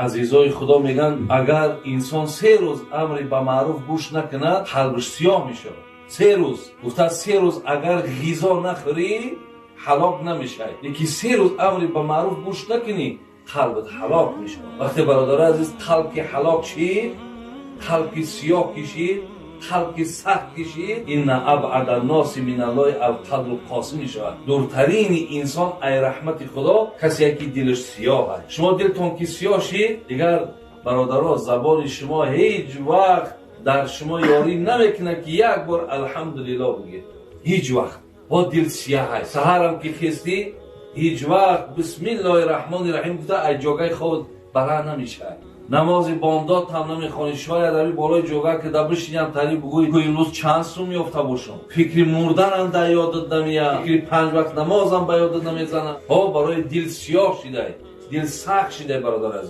Азизои Худо, мегӯянд, агар инсон 3 рӯз амри ба маъруф гӯш накунад, қалбаш сиёҳ мешавад. 3 рӯз гуфта, 3 рӯз агар ғизо нахӯрӣ, ҳалок намешавӣ, лекин 3 рӯз амри ба маъруф гӯш накунӣ, қалбат ҳалок мешавад. Вақте, бародари азиз, қалб ки ҳалок шид, қалб ки сиёҳ кишид, қалб ки сахт кишид, إن أبعد الناس من الله القلب القاسي мешавад. Дуртарини инсон ай раҳмати Худо касе ки дилаш сиёҳ аст. Шумо дилтон ки сиёҳ шид, дигар, бародаро, забони шумо ҳеҷ вақт дар шумо ёрӣ намекунад, ки як бор алҳамдулилло бигӯед. Ҳеҷ вақт. Бо дил сиёҳ аст, саҳарам ки хестӣ, ҳеҷ вақт бисмиллоҳи раҳмони раҳим гуфта аз ҷогаи хоб баланд намешавад. Намози бомдод ҳам намехонӣ. Шояд аби болои ҷога ки да бишинам, тари бугӯй, ку имрӯз чанд сум ёфта бошам. Фикри мурданам дар ёдат намеяд, фикри панҷ вақт намозам ба ёдат намезанад. Ҳо, барои дил сиёҳ шидай, дил сахт шидай, бародар азиз.